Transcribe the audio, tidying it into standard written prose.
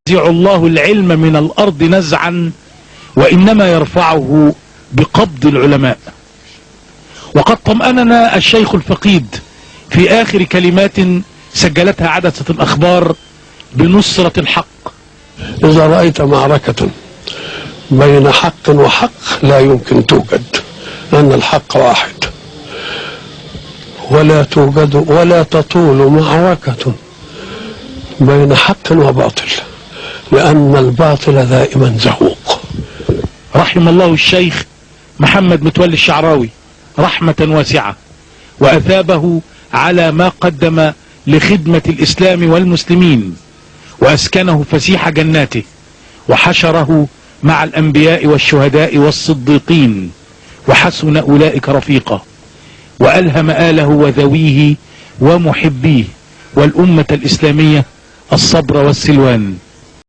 ينزع الله العلم من الأرض نزعا، وإنما يرفعه بقبض العلماء. وقد طمأننا الشيخ الفقيد في آخر كلمات سجلتها عدسة الأخبار بنصرة الحق. إذا رأيت معركة بين حق وحق لا يمكن توجد، لأن الحق واحد، ولا توجد ولا تطول معركة بين حق وباطل، لأن الباطل دائما زهوق. رحم الله الشيخ محمد متولي الشعراوي رحمة واسعة، وأثابه على ما قدم لخدمة الإسلام والمسلمين، وأسكنه فسيح جناته، وحشره مع الأنبياء والشهداء والصديقين، وحسن أولئك رفيقا، وألهم آله وذويه ومحبيه والأمة الإسلامية الصبر والسلوان.